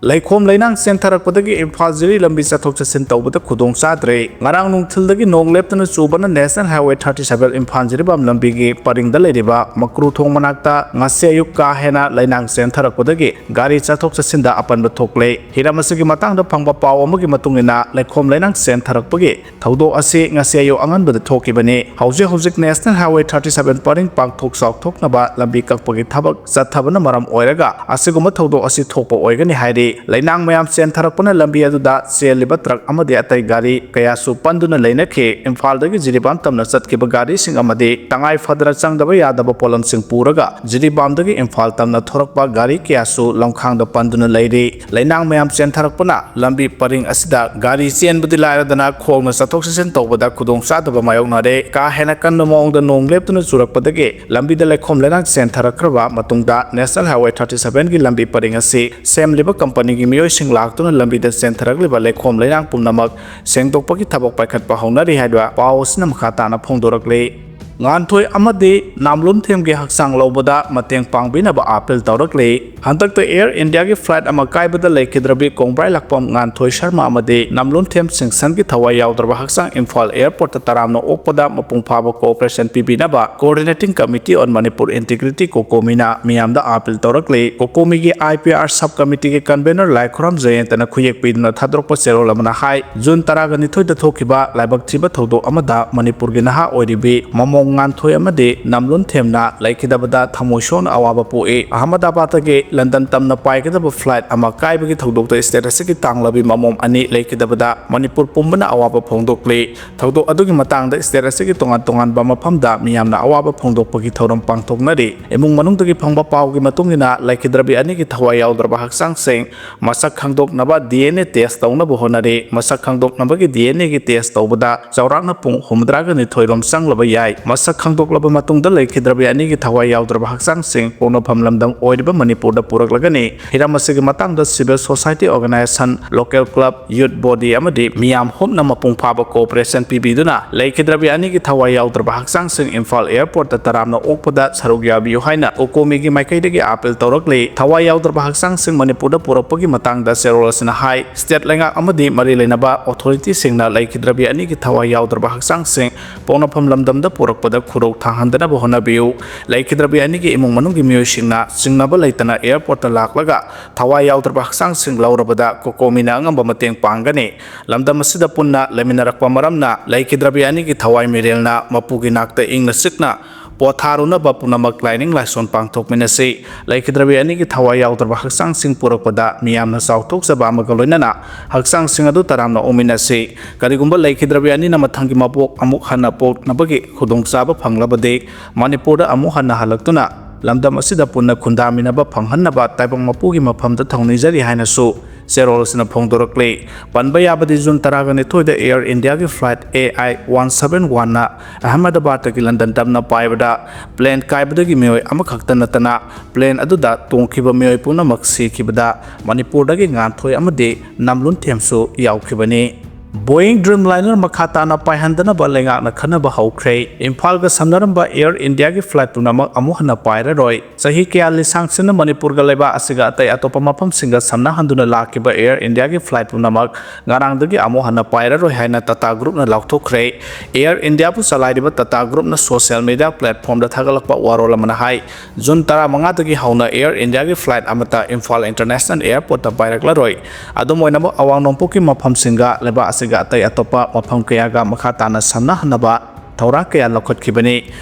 ꯂꯩꯈꯣꯝ ꯂꯩꯅꯥꯡ ꯆꯦꯟꯊꯔꯛꯄꯗꯒꯤ ꯏꯝꯐꯥꯜ ꯖꯤꯔꯤ ꯂꯝꯕꯤ ꯆꯠꯊꯣꯛ ꯆꯠꯁꯤꯟ ꯇꯧꯕꯗ ꯈꯨꯗꯣꯡ ꯆꯥꯗ꯭ꯔꯦ꯫ ꯉꯔꯥꯡ ꯅꯨꯡꯊꯤꯜꯗꯒꯤ ꯅꯣꯡ ꯂꯦꯞꯇꯅ ꯆꯨꯕꯅ national highway thirty seven Imphal Jiribam ꯂꯝꯕꯤꯒꯤ ꯄꯔꯤꯡꯗ ꯂꯩꯔꯤꯕ ꯃꯀ꯭ꯔꯨ ꯊꯣꯡ ꯃꯅꯥꯛꯇ ꯉꯁꯤ ꯑꯌꯨꯛ ꯀꯥ ꯍꯦꯟꯅ ꯂꯩꯅꯥꯡ ꯆꯦꯟꯊꯔꯛꯄꯗꯒꯤ ꯒꯥꯔꯤ ꯆꯠꯊꯣꯛ ꯆꯠꯁꯤꯟꯗ ꯑꯄꯟꯕ ꯊꯣꯛꯂꯦ꯫ ꯍꯤꯔꯝ ꯑꯁꯤꯒꯤ ꯃꯇꯥꯡꯗ ꯐꯪꯕ ꯄꯥꯎ ꯑꯃꯒꯤ ꯃꯇꯨꯡ ꯏꯟꯅ, ꯂꯩꯈꯣꯝ ꯂꯩꯅꯥꯡ ꯆꯦꯟꯊꯔꯛꯄꯒꯤ ꯊꯧꯗꯣꯛ ꯑꯁꯤ ꯉꯁꯤ ꯑꯌꯨꯛ ꯑꯉꯟꯕꯗ ꯊꯣꯛꯈꯤꯕꯅꯤ꯫ ꯍꯧꯖꯤꯛ ꯍꯧꯖꯤꯛ ꯅꯦꯁꯅꯦꯜ ꯍꯥꯏꯋꯦ ꯊꯥꯔꯇꯤ ꯁꯚꯦꯟ ꯄꯔꯤꯡ ꯄꯥꯛꯊꯣꯛ ꯆꯥꯎꯊꯣꯛꯅꯕ ꯂꯝꯕꯤ ꯀꯛꯄꯒꯤ ꯊꯕꯛ ꯆꯠꯊꯕꯅ ꯃꯔꯝ ꯑꯣꯏꯔꯒ ꯑꯁꯤꯒꯨꯝꯕ ꯊꯧꯗꯣꯛ ꯑꯁꯤ ꯊꯣꯛꯄ ꯑꯣꯏꯒꯅꯤ ꯍꯥꯏꯔꯤ꯫ ꯂꯩꯅꯥꯡ ꯃꯌꯥꯝ ꯆꯦꯟꯊꯔꯛꯄꯅ ꯂꯝꯕꯤ ꯑꯗꯨꯗ ꯆꯦꯜꯂꯤꯕ ꯇ꯭ꯔꯛ ꯑꯃꯗꯤ ꯑꯇꯩ ꯒꯥꯔꯤ ꯀꯌꯥꯁꯨ ꯄꯟꯗꯨꯅ ꯂꯩꯅꯈꯤ꯫ ꯏꯝꯐꯥꯜꯗꯒꯤ ꯖꯤꯔꯤꯕꯥꯝ ꯇꯝꯅ ꯆꯠꯈꯤꯕ ꯒꯥꯔꯤꯁꯤꯡ ꯑꯃꯗꯤ ꯇꯉꯥꯏ ꯐꯗꯅ ꯆꯪꯗꯕ ꯌꯥꯗꯕ ꯄꯣꯠꯂꯝꯁꯤꯡ ꯄꯨꯔꯒ ꯖꯤꯔꯤꯕꯥꯝꯗꯒꯤ ꯏꯝꯐꯥꯜ ꯇꯝꯅ ꯊꯣꯔꯛꯄ ꯒꯥꯔꯤ ꯀꯌꯥꯁꯨ ꯂꯝꯈꯥꯡꯗ ꯄꯟꯗꯨꯅ ꯂꯩꯔꯤ꯫ ꯂꯩꯅꯥꯡ ꯃꯌꯥꯝ ꯆꯦꯟꯊꯔꯛꯄꯅ ꯂꯝꯕꯤ ꯄꯔꯤꯡ ꯑꯁꯤꯗ ꯒꯥꯔꯤ ꯆꯦꯟꯕꯗꯤ ꯂꯥꯏꯔꯗꯅ ꯈꯣꯡꯅ ꯆꯠꯊꯣꯛ ꯆꯠꯁꯤꯟ ꯇꯧꯕꯗ ꯈꯨꯗꯣꯡꯆꯥꯗꯕ ꯃꯥꯌꯣꯛꯅꯔꯦ꯫ ꯀꯥ ꯍꯦꯟꯅ ꯀꯟꯕ ꯃꯑꯣꯡꯗ ꯅꯣꯡ ꯂꯦꯞꯇꯅ ꯆꯨꯔꯛꯄꯗꯒꯤ ꯂꯝꯕꯤꯗ ꯂꯩꯈꯣꯝ ꯂꯩꯅꯥꯡ ꯆꯦꯟꯊꯔꯛꯈ꯭ꯔꯕ ꯃꯇꯨꯡꯗ ꯅꯦꯁꯅꯦꯜ ꯍꯥꯏꯋꯦ ꯊꯥꯔꯇꯤ ꯁꯚꯦꯟꯒꯤ ꯂꯝꯕꯤ ꯄꯔꯤꯡ ꯑꯁꯤ ꯁꯦꯝꯂꯤꯕ ꯀꯝꯄꯅꯤꯒꯤ ꯃꯤꯑꯣꯏꯁꯤꯡ ꯂꯥꯛꯇꯨꯅ ꯂꯝꯕꯤꯗ ꯆꯦꯟꯊꯔꯛꯂꯤꯕ ꯂꯩꯈꯣꯝ ꯂꯩꯅꯥꯡ ꯄꯨꯝꯅꯃꯛ ꯁꯦꯡꯗꯣꯛꯄꯒꯤ ꯊꯕꯛ ꯄꯥꯏꯈꯠꯄ ꯍꯧꯅꯔꯤ ꯍꯥꯏꯕ ꯄꯥꯎ ꯑꯁꯤꯅ ꯃꯈꯥ ꯇꯥꯅ ꯐꯣꯡꯗꯣꯔꯛꯂꯤ꯫ ꯉꯥꯟꯊꯣꯏ ꯑꯃꯗꯤ ꯅꯥꯝꯂꯨꯝꯊꯦꯝꯒꯤ ꯍꯛꯆꯥꯡ ꯂꯧꯕꯗ ꯃꯇꯦꯡ ꯄꯥꯡꯕꯤꯅꯕ ꯑꯥꯄꯤꯜ ꯇꯧꯔꯛꯂꯤ꯫ ꯍꯟꯗꯛꯇ ꯑꯦꯌꯔ ꯏꯟꯗꯤꯌꯥꯒꯤ ꯐ꯭ꯂꯥꯏꯠ ꯑꯃ ꯀꯥꯏꯕꯗ ꯂꯩꯈꯤꯗ꯭ꯔꯕꯤ ꯀꯣꯡꯕ꯭ꯔꯥꯏ ꯂꯥꯛꯄꯝ ꯉꯥꯟꯊꯣꯏ ꯁꯔꯃ ꯑꯃꯗꯤ ꯅꯥꯝꯂꯨꯝꯊꯦꯝ ꯁꯤꯡꯁꯟꯒꯤ ꯊꯋꯥꯏ ꯌꯥꯎꯗ꯭ꯔꯕ ꯍꯛꯆꯥꯡ ꯏꯝꯐꯥꯜ ꯑꯦꯌꯔꯄꯣꯔꯠꯇ ꯇꯔꯥꯝꯅ ꯑꯣꯛꯄꯗ ꯃꯄꯨꯡ ꯐꯥꯕ ꯀꯣꯑꯣꯄꯔꯦꯁꯟ ꯄꯤꯕꯤꯅꯕ Coordinating Committee on Manipur Integrity, ꯀꯣꯀꯣꯃꯤꯅ ꯃꯤꯌꯥꯝꯗ ꯑꯥꯄꯤꯜ ꯇꯧꯔꯛꯂꯤ꯫ ꯀꯣꯀꯣꯃꯤꯒꯤ ꯑꯥꯏ ꯄꯤ ꯑꯥꯔ ꯁꯕ ꯀꯃꯤꯇꯤꯒꯤ ꯀꯟꯚꯦꯅꯔ ꯂꯥꯏꯈꯨꯔꯥꯝ ꯖꯌꯦꯟꯇꯅ ꯈꯨꯌꯦꯛ ꯄꯤꯗꯨꯅ ꯊꯥꯗꯣꯔꯛꯄ ꯆꯦꯔꯣꯜ ꯑꯃꯅ ꯍꯥꯏ, ꯖꯨꯟ ꯇꯔꯥꯒ ꯅꯤꯊꯣꯏꯗ ꯊꯣꯛꯈꯤꯕ ꯂꯥꯏꯕꯛ ꯊꯤꯕ ꯊꯧꯗꯣꯛ ꯑꯃꯗ ꯃꯅꯤꯄꯨꯔꯒꯤ ꯅꯍꯥ ꯑꯣꯏꯔꯤꯕꯤ ꯃꯃꯣꯡ ꯉꯥꯟꯊꯣꯏ ꯑꯃꯗꯤ ꯅꯝꯂꯨꯟ ꯊꯦꯝꯅ ꯂꯩꯈꯤꯗꯕꯗ ꯊꯃꯣꯏ ꯁꯣꯛꯅ ꯑꯋꯥꯕ ꯄꯣꯛꯏ꯫ ꯑꯍꯃꯗꯥꯕꯥꯗꯇꯒꯤ ꯂꯟꯗꯟ ꯇꯝꯅ ꯄꯥꯏꯒꯗꯕ flight ꯑꯃ ꯀꯥꯏꯕꯒꯤ ꯊꯧꯗꯣꯛꯇ state ꯑꯁꯤꯒꯤ ꯇꯥꯡꯂꯕꯤ ꯃꯃꯣꯝ ꯑꯅꯤ ꯂꯩꯈꯤꯗꯕꯗ ꯃꯅꯤꯄꯨꯔ ꯄꯨꯝꯕꯅ ꯑꯋꯥꯕ ꯐꯣꯡꯗꯣꯛꯂꯤ꯫ ꯊꯧꯗꯣꯛ ꯑꯗꯨꯒꯤ ꯃꯇꯥꯡꯗ state ꯑꯁꯤꯒꯤ ꯇꯣꯉꯥꯟ ꯇꯣꯉꯥꯟꯕ ꯃꯐꯝꯗ ꯃꯤꯌꯥꯝꯅ ꯑꯋꯥꯕ ꯐꯣꯡꯗꯣꯛꯄꯒꯤ ꯊꯧꯔꯝ ꯄꯥꯡꯊꯣꯛꯅꯔꯤ꯫ ꯏꯃꯨꯡ ꯃꯅꯨꯡꯗꯒꯤ ꯐꯪꯕ ꯄꯥꯎꯒꯤ ꯃꯇꯨꯡ ꯏꯟꯅ, ꯂꯩꯈꯤꯗ꯭ꯔꯕꯤ ꯑꯅꯤꯒꯤ ꯊꯋꯥꯏ ꯌꯥꯎꯗ꯭ꯔꯕ ꯍꯛꯆꯥꯡꯁꯤꯡ ꯃꯁꯛ ꯈꯪꯗꯣꯛꯅꯕ D N A test ꯇꯧꯅꯕ ꯍꯣꯠꯅꯔꯤ꯫ ꯃꯁꯛ ꯈꯪꯗꯣꯛꯅꯕꯒꯤ D N A ꯒꯤ test ꯇꯧꯕꯗ ꯆꯥꯎꯔꯥꯛꯅ ꯄꯨꯡ ꯍꯨꯝꯐꯨꯇꯔꯥꯒ ꯅꯤꯊꯣꯏ ꯔꯣꯝ ꯆꯪꯂꯕ ꯌꯥꯏ꯫ ꯃꯁꯛ ꯈꯪꯗꯣꯛꯂꯕ ꯃꯇꯨꯡꯗ ꯂꯩꯈꯤꯗ꯭ꯔꯕꯤ ꯑꯅꯤꯒꯤ ꯊꯋꯥꯏ ꯌꯥꯎꯗ꯭ꯔꯕ ꯍꯛꯆꯥꯡꯁꯤꯡ ꯄꯣꯛꯅꯐꯝ ꯂꯝꯗꯝ ꯑꯣꯏꯔꯤꯕ ꯃꯅꯤꯄꯨꯔꯗ ꯄꯨꯔꯛꯂꯒꯅꯤ꯫ ꯍꯤꯔꯝ ꯑꯁꯤꯒꯤ ꯃꯇꯥꯡꯗ civil society organization, local club, youth body ꯑꯃꯗꯤ ꯃꯤꯌꯥꯝ ꯍꯨꯞꯅ ꯃꯄꯨꯡ ꯐꯥꯕ cooperation ꯄꯤꯕꯤꯗꯨꯅ ꯂꯩꯈꯤꯗ꯭ꯔꯕꯤ ꯑꯅꯤꯒꯤ ꯊꯋꯥꯏ ꯌꯥꯎꯗ꯭ꯔꯕ ꯍꯛꯆꯥꯡꯁꯤꯡ ꯏꯝꯐꯥꯜ airport ꯇ ꯇꯔꯥꯝꯅ ꯑꯣꯛꯄꯗ ꯁꯔꯨꯛ ꯌꯥꯕꯤꯌꯨ ꯍꯥꯏꯅ ꯀꯣꯀꯣꯃꯤꯒꯤ ꯃꯥꯏꯀꯩꯗꯒꯤ appeal ꯇꯧꯔꯛꯂꯤ꯫ ꯊꯋꯥꯏ ꯌꯥꯎꯗ꯭ꯔꯕ ꯍꯛꯆꯥꯡꯁꯤꯡ ꯃꯅꯤꯄꯨꯔꯗ ꯄꯨꯔꯛꯄꯒꯤ ꯃꯇꯥꯡꯗ ꯆꯦꯔꯣꯜ ꯑꯁꯤꯅ ꯍꯥꯏ, state ꯂꯩꯉꯥꯛ ꯑꯃꯗꯤ ꯃꯔꯤ ꯂꯩꯅꯕ authority ꯁꯤꯡꯅ ꯂꯩꯈꯤꯗ꯭ꯔꯕꯤ ꯑꯅꯤꯒꯤ ꯊꯋꯥꯏ ꯌꯥꯎꯗ꯭ꯔꯕ ꯍꯛꯆꯥꯡꯁꯤꯡ ꯄꯣꯛꯅꯐꯝ ꯂꯝꯗꯝꯗ ꯄꯨꯔꯛꯄꯗ ꯈꯨꯔꯧ ꯊꯥꯡꯍꯟꯗꯅꯕ ꯍꯣꯠꯅꯕꯤꯌꯨ꯫ ꯂꯩꯈꯤꯗ꯭ꯔꯕꯤ ꯑꯅꯤꯒꯤ ꯏꯃꯨꯡ ꯃꯅꯨꯡꯒꯤ ꯃꯤꯑꯣꯏꯁꯤꯡꯅ ꯆꯤꯡꯅꯕ ꯂꯩꯇꯅ airport ꯇ ꯂꯥꯛꯂꯒ ꯊꯋꯥꯏ ꯌꯥꯎꯗ꯭ꯔꯕ ꯍꯛꯆꯥꯡꯁꯤꯡ ꯂꯧꯔꯕꯗ ꯀꯣꯀꯣꯃꯤꯅ ꯑꯉꯝꯕ ꯃꯇꯦꯡ ꯄꯥꯡꯒꯅꯤ꯫ ꯂꯝꯗꯝ ꯑꯁꯤꯗ ꯄꯨꯟꯅ ꯂꯩꯃꯤꯟꯅꯔꯛꯄ ꯃꯔꯝꯅ ꯂꯩꯈꯤꯗ꯭ꯔꯕꯤ ꯑꯅꯤꯒꯤ ꯊꯋꯥꯏ ꯃꯤꯔꯦꯜꯅ ꯃꯄꯨꯒꯤ ꯅꯥꯛꯇ ꯏꯪꯅ ꯆꯤꯛꯅ ꯄꯣꯊꯥꯔꯨꯅꯕ ꯄꯨꯝꯅꯃꯛ ꯂꯥꯏꯅꯤꯡ ꯂꯥꯏꯁꯣꯟ ꯄꯥꯡꯊꯣꯛꯃꯤꯟꯅꯁꯤ꯫ ꯂꯩꯈꯤꯗ꯭ꯔꯕꯤ ꯑꯅꯤꯒꯤ ꯊꯋꯥꯏ ꯌꯥꯎꯗ꯭ꯔꯕ ꯍꯛꯆꯥꯡꯁꯤꯡ ꯄꯨꯔꯛꯄꯗ ꯃꯤꯌꯥꯝꯅ ꯆꯥꯎꯊꯣꯛꯆꯕ ꯑꯃꯒ ꯂꯣꯏꯅꯅ ꯍꯛꯆꯥꯡꯁꯤꯡ ꯑꯗꯨ ꯇꯔꯥꯝꯅ ꯑꯣꯛꯃꯤꯟꯅꯁꯤ꯫ ꯀꯔꯤꯒꯨꯝꯕ ꯂꯩꯈꯤꯗ꯭ꯔꯕꯤ ꯑꯅꯤꯅ ꯃꯊꯪꯒꯤ ꯃꯄꯣꯛ ꯑꯃꯨꯛ ꯍꯟꯅ ꯄꯣꯛꯅꯕꯒꯤ ꯈꯨꯗꯣꯡꯆꯥꯕ ꯐꯪꯂꯕꯗꯤ, ꯃꯅꯤꯄꯨꯔꯗ ꯑꯃꯨꯛ ꯍꯟꯅ ꯍꯜꯂꯛꯇꯨꯅ ꯂꯝꯗꯝ ꯑꯁꯤꯗ ꯄꯨꯟꯅ ꯈꯨꯟꯗꯥꯃꯤꯟꯅꯕ ꯐꯪꯍꯟꯅꯕ ꯇꯥꯏꯕꯪ ꯃꯄꯨꯒꯤ ꯃꯐꯝꯗ ꯊꯧꯅꯤꯖꯔꯤ ꯍꯥꯏꯅꯁꯨ ꯆꯦꯔꯣꯜ ꯑꯁꯤꯅ ꯐꯣꯡꯗꯣꯔꯛꯂꯤ꯫ ꯄꯟꯕ ꯌꯥꯕꯗꯤ, ꯖꯨꯟ ꯇꯔꯥꯒ ꯅꯤꯊꯣꯏꯗ Air Indiaꯒꯤ flight A I one seven one ꯅ ꯑꯍꯃꯗꯥꯕꯥꯗꯇꯒꯤ ꯂꯟꯗꯟ ꯇꯝꯅ ꯄꯥꯏꯕꯗ plane ꯀꯥꯏꯕꯗꯒꯤ ꯃꯤꯑꯣꯏ ꯑꯃꯈꯛꯇ ꯅꯠꯇꯅ plane ꯑꯗꯨꯗ ꯇꯣꯡꯈꯤꯕ ꯃꯤꯑꯣꯏ ꯄꯨꯝꯅꯃꯛ ꯁꯤꯈꯤꯕꯗ ꯃꯅꯤꯄꯨꯔꯗꯒꯤ ꯉꯥꯟꯊꯣꯏ ꯑꯃꯗꯤ ꯅꯝꯂꯨꯟꯊꯦꯝꯁꯨ ꯌꯥꯎꯈꯤꯕꯅꯤ꯫ Boeing Dreamliner ꯃꯈꯥ ꯇꯥꯅ ꯄꯥꯏꯍꯟꯗꯅꯕ ꯂꯩꯉꯥꯛꯅ ꯈꯟꯅꯕ ꯍꯧꯈ꯭ꯔꯦ꯫ ꯏꯝꯐꯥꯜꯒ ꯁꯝꯅꯔꯝꯕ Air Indiaꯒꯤ flight ꯄꯨꯝꯅꯃꯛ ꯑꯃꯨꯛ ꯍꯟꯅ ꯄꯥꯏꯔꯔꯣꯏ꯫ ꯆꯍꯤ ꯀꯌꯥ ꯂꯤꯁꯥꯡꯁꯤꯟꯅ ꯃꯅꯤꯄꯨꯔꯒ ꯂꯩꯕꯥꯛ ꯑꯁꯤꯒ ꯑꯇꯩ ꯑꯇꯣꯞꯄ ꯃꯐꯝꯁꯤꯡꯒ ꯁꯝꯅꯍꯟꯗꯨꯅ ꯂꯥꯛꯈꯤꯕ Air Indiaꯒꯤ flight ꯄꯨꯝꯅꯃꯛ ꯉꯔꯥꯡꯗꯒꯤ ꯑꯃꯨꯛ ꯍꯟꯅ ꯄꯥꯏꯔꯔꯣꯏ ꯍꯥꯏꯅ Tata Groupꯅ ꯂꯥꯎꯊꯣꯛꯈ꯭ꯔꯦ꯫ Air Indiaꯕꯨ ꯆꯂꯥꯏꯔꯤꯕ Tata Groupꯅ social media platformꯗ ꯊꯥꯒꯠꯂꯛꯄ ꯋꯥꯔꯣꯜ ꯑꯃꯅ ꯍꯥꯏ, ꯖꯨꯟ ꯇꯔꯥꯃꯉꯥꯗꯒꯤ ꯍꯧꯅ Air Indiaꯒꯤ flight ꯑꯃꯠꯇ ꯏꯝꯐꯥꯜ International Airportꯇ ꯄꯥꯏꯔꯛꯂꯔꯣꯏ꯫ ꯑꯗꯨꯝ ꯑꯣꯏꯅꯃꯛ, ꯑꯋꯥꯡ ꯅꯣꯡꯄꯣꯛꯀꯤ ꯃꯐꯝꯁꯤꯡꯒ ꯂꯩꯕꯥꯛ ꯑꯁꯤꯒ ꯑꯇꯩ ꯑꯇꯣꯞꯄ ꯃꯐꯝ ꯀꯌꯥꯒ ꯃꯈꯥ ꯇꯥꯅ ꯁꯝꯅꯍꯟꯅꯕ ꯊꯧꯔꯥꯡ ꯀꯌꯥ ꯂꯧꯈꯠꯈꯤꯕꯅꯤ꯫